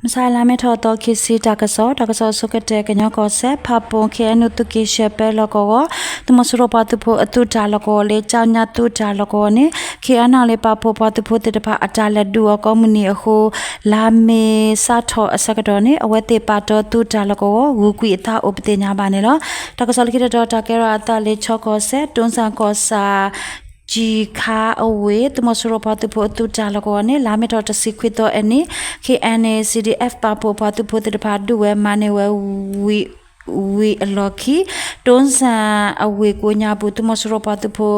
မုၢ်ဆါလါမ့ၤထီၣ်သီခံဆံ တၢ်ကစီၣ်, တၢ်ကစီၣ်အဆိကတၢၢ် ကညီကီၢ်စဲၣ် ဖၣ်ပူၣ် ခ့ၣ်အဲၣ်ယူၣ် သုးက့ၣ်ရှဲပဲလီၢ်ကဝီၤ သုးမီၤစိရိၤပှၤသုးဖိအသုးတၢ်လီၢ်ကဝီၤလၢ ကၠါညါသုးတၢ်လီၢ်ကဝီၤန့ၣ် ခ့ၣ်အဲၣ်ယူၣ် ပာ်ဖှိၣ်ပှၤသုးဖိသ့ၣ်တဖၣ်အတၢ်လဲၤဒုးအီၤကိးမုၢ်နံၤအဃိ လါမ့ၤစးထီၣ်အဆၢကတီၢ်န့ၣ် အဝဲသ့ၣ်ပာ်တ့ၢ်သုးတၢ်လီၢ်ကဝီၤ ဂုၤကွံာ်အသးအိၣ်ပသ့ၣ်ညါဘၣ်န့ၣ်လီၤ. တၢ်ကစီၣ်လၢခံတတီၤ တၢ်ကဲထီၣ်အသးလၢ ခၠီကီၢ်စဲၣ် တိစၣ်ကီၢ်ဆၣ် ကၠံၣ်ခါအဝ့ၢ် သုးမီၤစိရိၤပှၤသုးဖိအသုးတၢ်လီၢ်ကဝီၤန့ၣ် လါမ့ၤထီၣ်တဆံခွံသီအနံၤ ခ့ၣ်အဲၣ်ယူၣ် စီၣ်ဒီၣ်အၣ် ပာ်ဖှိၣ်ပှၤသုးဖိသ့ၣ်တဖၣ် ဒုးဝဲမၤန့ၢ်ဝဲ ဝံၤအလီၢ်ခံ တိစၣ်အဝ့ၢ်ကိးညါပူၤ သုးမီၤစိရိၤပှၤသုးဖိ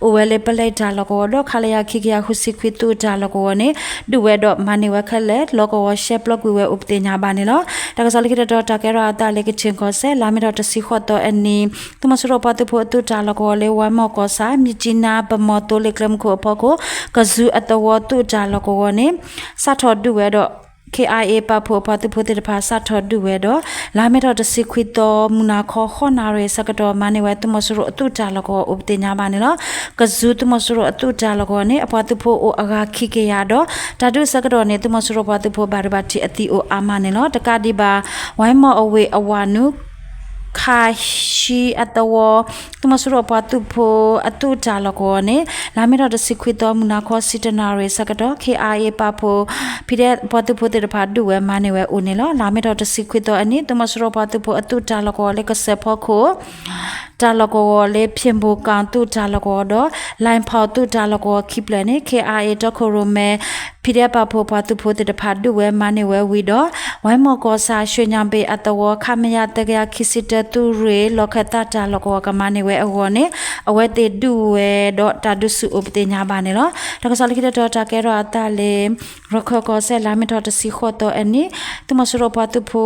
အိၣ်ဝဲလၢပလဲတၢ်လီၢ်ကဝီၤဒီး ခလရ ခံကယၤဃုဆံခွံ သုးတၢ်လီၢ်ကဝီၤန့ၣ် ဒုးဝဲဒီးမၤန့ၢ်ဝဲခဲလၢာ် လီၢ်ကဝီၤရှဲပျီကွံာ်ဝဲအိၣ်ပသ့ၣ်ညါဘၣ်န့ၣ်လီၤ. တၢ်ကစီၣ်လၢခံတတီၤ တၢ်ကဲထီၣ်အသးလၢ ကခၠ့ၣ်ကီၢ်စဲၣ် လါမ့ၤထီၣ်တဆံဃိးသီအနံၤ သုးမီၤစိရိၤပှၤသုးဖိအသုးတၢ်လီၢ်ကဝီၤလၢ ဝါမီၢ်ကီၢ်ဆၣ် မြစ်ကြီးနား ဗန်းမော် သိလ့ၣ်ကျဲမုၢ်ခိၣ်အဖီခိၣ် ကစူၤအသဝီသုးတၢ်လီၢ်ကဝီၤန့ၣ် စးထီၣ်ဒုးဝဲဒီး ခ့ၣ်အဲၣ်ယူၣ် ပာ်ဖှိၣ်အပှၤသုးဖိသ့ၣ်တဖၣ် စးထီၣ်ဒုးဝဲဒီး လါမ့ၤထီၣ်တဆံခွံသီ မုၢ်နၤခီ ဃိးနၣ်ရံၣ်အဆၢကတီၢ် မၤန့ၢ်ဝဲသုးမီၤစိရိၤအသုးတၢ်လီၢ်ကဝီၤအိၣ်ပသ့ၣ်ညါဘၣ်န့ၣ်လီၤ. ကစူၤသုးမီၤစိရိၤအသုးတၢ်လီၢ်ကဝီၤန့ၣ် အပှၤသုးဖိအိၣ်အဂၤခံကယၤဒီး တၢ်ဒုးအဆၢကတီၢ်န့ၣ် သုးမီၤစိရိၤပှၤသုးဖိဘၣ်ဒိဘၣ်ထံးအသံအိၣ်အါမးန့ၣ်လီၤ. တကးဒံးဘၣ် ဝါမီၢ်အဝ့ၢ်အဝၤနုာ် ခးဆံအသဝီ သုးမီၤစိရိၤအပှၤသုးဖိအသုးတၢ်လီၢ်ကဝီၤန့ၣ် လါမ့ၤထီၣ်တဆံခွံသီ မုၢ်နၤခီ ဆံတၢနၣ်ရံၣ်အဆၢကတီၢ် ခ့ၣ်အဲၣ်ယူၣ် ပာ်ဖှိၣ် ဖံးဒဲး ပှၤသုးဖိသ့ၣ်တဖၣ်ဒုးဝဲမၤန့ၢ်ဝဲအိၣ်န့ၣ်လီၤ. လါမ့ၤထီၣ်တဆံခွံသီအနံၤ သုးမီၤစိရိၤပှၤသုးဖိအသုးတၢ်လီၢ်ကဝီၤလၢကစၢၢ်ဖီခိၣ် တၢ်လီၢ်ကဝီၤလၢ ဖၠ့ၣ်ဘိၣ်ကီၣ်သုးတၢ်လီၢ်ကဝီၤဒီး လၢၣ်ဖီၣ်သုးတၢ်လီၢ်ကဝီၤခံဖျၢၣ်န့ၣ် ခ့ၣ်အဲၣ်ယူၣ် တီခိၣ်ရိၣ်မဲ ဖံးဒဲး ပာ်ဖှိၣ်ပှၤသုးဖိသ့ၣ်တဖၣ်ဒုးဝဲမၤန့ၢ်ဝဲဝံၤဒီး ဝါမီၢ်ကီၢ်ဆၣ် ရွှေညောင်ပင် အသဝီ ခမရ သၢကယၤခံဆံတၢ သုးရ့ၣ် လီၢ်ခၢၣ်သးတၢ်လီၢ်ကဝီၤကမၤန့ၢ်ဝဲအဂီၢ်န့ၣ် အဝဲသ့ၣ်ဒုးဝဲဒီးတၢ်ဒုးဆူၣ်အိၣ်ပသ့ၣ်ညါဘၣ်န့ၣ်လီၤ. တၢ်ကစီၣ်လၢခံတတီၤ တၢ်ကဲထီၣ်အသးလၢ ရခၢၣ်ကီၢ်စဲၣ် လါမ့ၤထီၣ်တဆံဃိးသီအနံၤ သုးမီၤစိရိၤပှၤသုးဖ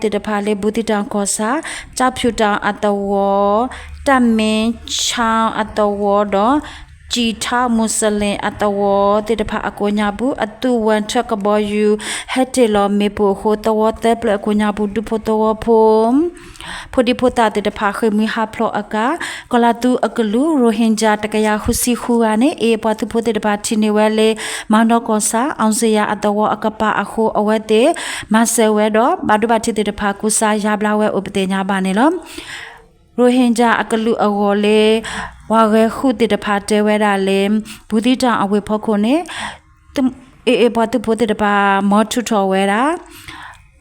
ိသ့ၣ်တဖၣ်လၢ ဘူးသံတောင်ကီၢ်ဆၣ် ကၠီဖၠူၣ်တၢ်အသဝီ တၢ်မ့ၢ်ဆၣ်အသဝီဒီး ကၠံၣ်ထီၣ်မူးစလ့ၣ်အသဝီသ့ၣ်တဖၣ်အကိးညါပူၤ အသုးဝဲၢ်ထၢၣ်ကဘီယူၤ ဟဲတ့ၢ်လီၤမ့ၣ်ပိၢ်အဃိ သဝီသၢဖျၢၣ်အကိးညါပူၤ ဒူဖိသဝီဖိ ဖိဒံဖိသၣ်သ့ၣ်တဖၣ် ဃ့ၢ်မှံဟးဖျိးအကါ ကီၤလၤသူအကလုာ် ရိၣ်ဟ့ၣ်ကၠၣ် တကယၤဃုဆံဃုဂၤန့ၣ် အ့ၣ် ပှၤသုးဖိသ့ၣ်တဖၣ်ထံၣ်န့ၢ်ဝဲလၢ မၢ်ဒီကီၢ်ဆၣ် အောင်ဇေယျ အသဝီအကပၤအဃိ အဝဲသ့ၣ်မၤစၢၤဝဲဒီး ဘၣ်ဒိဘၣ်ထံးသ့ၣ်တဖၣ် ကူစါယါဘျါဝဲအိၣ်ပသ့ၣ်ညါဘၣ်န့ၣ်လီၤ. ရိၣ်ဟ့ၣ်ကၠၣ်အကလုာ်အဂီၢ်လၢ ပှၤဂဲၤဃုာ်သ့ၣ်တဖၣ်တဲဝဲဒၣ်လၢ ဘူးသံတောင်အဝ့ၢ်ဖီခိၣ်န့ၣ် အ့ၣ် အ့ၣ် ပှၤသုးဖိသ့ၣ်တဖၣ် မီၤထူးထီၣ်ဝဲဒၣ်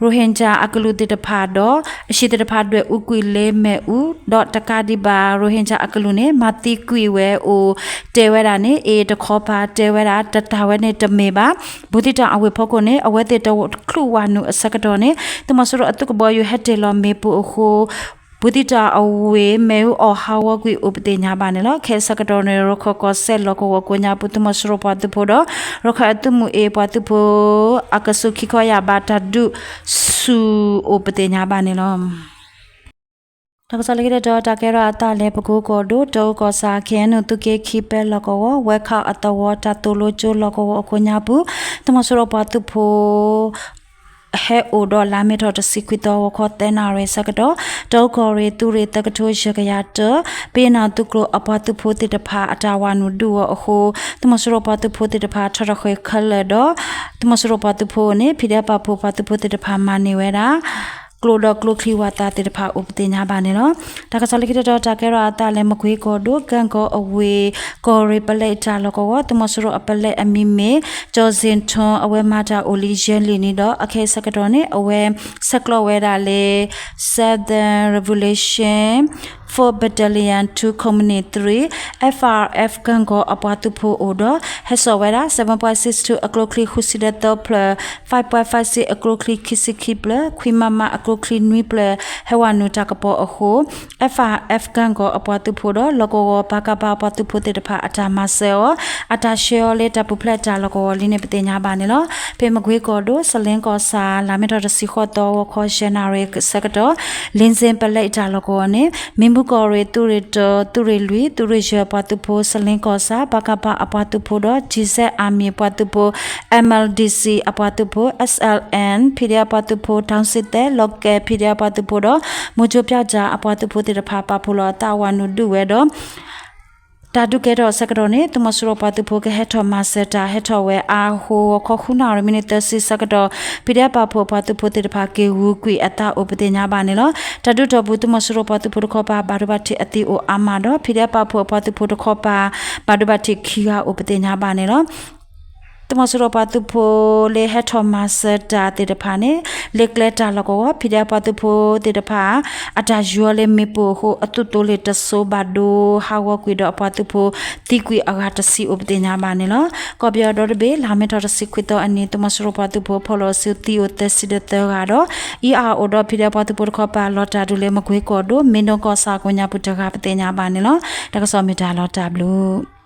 ရိၣ်ဟ့ၣ်ကၠၣ်အကလုာ်သ့ၣ်တဖၣ်ဒီး အဟံၣ်သ့ၣ်တဖၣ်ဒွဲၣ်အူကွံာ်လၢမ့ၣ်အူ ဒီးတကးဒံးဘၣ် ရိၣ်ဟ့ၣ်ကၠၣ်အကလုာ်န့ၣ် မၤသံကွံာ်ဝဲအိၣ်တဲဝဲဒၣ်န့ၣ် အ့ၣ် တခီပၤတဲဝဲဒၣ် တတၢ်ဝဲန့ၣ်တမ့ၢ်ဘၣ်. ဘူးသံတောင်အဝ့ၢ်ဖီခိၣ်န့ၣ် အဝဲသ့ၣ်တချုးဝၤနုာ်အဆၢကတီၢ်န့ၣ် သုးမီၤစိရိၤအသုးကဘီယူၤဟဲတ့ၢ်လီၤမ့ၣ်ပိၢ်အဃိ ဘူးသံတောင်အဝ့ၢ် မ့ၣ်အူအီၣ်ဟးဂီၤကွံာ်အိၣ်ပသ့ၣ်ညါဘၣ်န့ၣ်လီၤ. ခဲအံၤအဆၢကတီၢ်န့ၣ် ရခၢၣ်ကီၢ်စဲၣ်လီၢ်ကဝီၤကိးညါပူၤ သုးမီၤစိရိၤပှၤသုးဖိဒီး ရခၢၣ်အသုးမုၢ်အ့ၣ် ပှၤသုးဖိ အကစူၤခံခီယာ်ဘၣ်တၢ်ဒုးဆူၣ်အိၣ်ပသ့ၣ်ညါဘၣ်န့ၣ်လီၤ. တၢ်ကစီၣ်လၢခံတတီၤ တၢ်ကဲထီၣ်အသးလၢ ပကိကီၢ်ဒိၣ် တအူကီၢ်ဆၣ် ခ့ၣ်အဲၣ်ယူၣ် သုးက့ခံပဲလီၢ်ကဝီၤ ဝဲခီအသဝီ တၢ်သိၣ်လိကၠိလီၢ်ကဝီၤအကိးညါပူၤ သုးမီၤစိရိၤပှၤသုးဖိ ဟဲအိၣ်ဒီးလါမ့ၤထီၣ်တဆံခွံသီ ဂီၤခီသၢနၣ်ရံၣ်အဆၢကတီၢ် တအူကီၢ်ရ့ၣ် သုးရ့ၣ်သၢကထိယဲၢ်ကယၤတၢ ပယီၤသုးကျိၤအပှၤသုးဖိသ့ၣ်တဖၣ် အတၢ်ဝၤနုာ်ဒုးအီၤအဃိ သုးမီၤစိရိၤပှၤသုးဖိသ့ၣ်တဖၣ် ထီၣ်ထီၣ်ဃ့ခဲလၢာ်ဒီး သုးမီၤစိရိၤပှၤသုးဖိန့ၣ် ဖံးဒဲးပာ်ဖှိၣ်ပှၤသုးဖိသ့ၣ်တဖၣ် မၤန့ၢ်ဝဲဒၣ် ကျိဒီးကျိချံဝၤသးသ့ၣ်တဖၣ်အိၣ်ပသ့ၣ်ညါဘၣ်န့ၣ်လီၤ. တၢ်ကစီၣ်လၢခံတတီၤ တၢ်ကဲထီၣ်အသးလၢ မကွ့ကီၢ်ဒိၣ် ကၣ်ကီအဝ့ၢ် ကီၢ်ရ့ၣ်ပလဲတၢ်လီၢ်ကဝီၤ သုးမီၤစိရိၤအပလဲအမံၤမ့ၢ် ကၠီၣ်စ့ၣ်ထၢၣ် အဝဲမၤတၢ်အိၣ်လံယဲၢ်လံၣ်န့ၣ်ဒီး အခဲအံၤအဆၢကတီၢ်န့ၣ် အဝဲဆဲးကျိးဝဲဒၣ်လၢ Southern Revolution Force Battalion two Company three F R F ကၣ်ကီအပှၤသုးဖိအိၣ်ဒီး ဟဲစိာ်ဝဲဒၣ် seven point six two အကျိချံဃုဆံဒီးသၢဖျၢၣ်, five point five six အကျိချံခံဆံခံဖျၢၣ်, ခွံ မမ အကျိချံနွံဖျၢၣ် ဟဲဝၤနုာ်တၢ်ကပီၤအဃိ F R F ကၣ်ကီအပှၤသုးဖိဒီး လီၢ်ကဝီၤ ပကဖ အပှၤသုးဖိသ့ၣ်တဖၣ် အတၢ်မၤစၢၤအီၤ အတၢ်ဆှၢအီၤလၢတၢ်ပူၤဖျဲးတၢ်လီၢ်ကဝီၤလံန့ၣ် ပသ့ၣ်ညါဘၣ်န့ၣ်လီၤ. ဖဲမကွ့ကီၢ်ဒိၣ် စလ့ကီၢ်ဆၣ် လါမ့ၤထီၣ်တဆံဃိးသီ ဂီၤခီယဲၢ်နၣ်ရံၣ်အဆၢကတီၢ် လ့ၣ်စ့ပလဲတၢ်လီၢ်ကဝီၤန့ၣ် မ့ၣ်ဘူၣ်ကီၢ်ရ့ၣ် သုးရ့ၣ်တၢ သုးရ့ၣ်လွံၢ် သုးရ့ၣ်ယဲၢ်အပှၤသုးဖိ စလ့ကီၢ်ဆၣ် ပကဖ အပှၤသုးဖိဒီး ကၠံၣ်စဲၣ်အမံၤအပှၤသုးဖိ M L D C အပှၤသုးဖိ S L N PDF အပှၤသုးဖိ တၢ်စံၣ်သဲ လီၢ်ကဲ PDF အပှၤသုးဖိဒီး မူကၠိပျီကၠၣ် အပှၤသုးဖိသ့ၣ်တဖၣ် ပာ်ဖှိၣ်လီၤအသးဝၤနုာ်ဒုးဝဲဒီး တၢ်ဒုးကဲထီၣ်အဆၢကတီၢ်န့ၣ် သုးမီၤစိရိၤပှၤသုးဖိကဟဲထီၣ်မၤစၢၤတၢ်ဟဲထီၣ်ဝဲအါအဃိ ဂီၤခီဃုနၣ်ရံၣ်မံးနံးသၢဆံဆၢကတီၢ် ဖံးဒဲးပာ်ဖှိၣ်အပှၤသုးဖိသ့ၣ်တဖၣ် က့ၤဂုၤကွံာ်အသးအိၣ်ပသ့ၣ်ညါဘၣ်န့ၣ်လီၤ. တၢ်ဒုးတီၢ်ပူၤ သုးမီၤစိရိၤပှၤသုးဖိတခီပၤ ဘၣ်ဒိဘၣ်ထံးအသံအိၣ်အါမးဒီး ဖံးဒဲးပာ်ဖှိၣ်အပှၤသုးဖိတခီပၤ ဘၣ်ဒိဘၣ်ထံးခံဂၤအိၣ်ပသ့ၣ်ညါဘၣ်န့ၣ်လီၤ. သုးမီၤစိရိၤပှၤသုးဖိလၢဟဲထီၣ်မၤစၢၤတၢ်သ့ၣ်တဖၣ်န့ၣ် လၢကျဲတၢ်လီၢ်ကဝီၤ ဖံးဒဲးပှၤသုးဖိသ့ၣ်တဖၣ် အတၢ်ယူၤလၢမ့ၣ်ပိၢ်အဃိ အသုးသိလ့ၣ်တစိၤဘၣ်ဒိဟးဂီၤကွံာ်ဒီးအပှၤသုးဖိသံကွံာ်အဂၤတဆံအိၣ်ပသ့ၣ်ညါဘၣ်န့ၣ်လီၤ. ကီၢ်ပယီၤဒီတဘ့ၣ် လါမ့ၤထီၣ်တဆံခွံသီအနံၤ သုးမီၤစိရိၤပှၤသုးဖိဖီၣ်လိာ်စုသံအိၣ်သၢဆံဒီးသၢဂၤဒီး အံၤအါအိၣ်ဒီး ဖံးဒဲးပှၤသုးဖိတခီပၤ လီၤတၢ်ဒုးလၢမကွ့ကီၢ်ဒိၣ် မ့ၢ်ဒိကီၢ်ဆၣ်ကိးညါပူၤတဂၤပသ့ၣ်ညါဘၣ်န့ၣ်လီၤ. တၢ်ကစီၣ်မ့ၢ်တၢ်လီၤတၢ်ဘျုး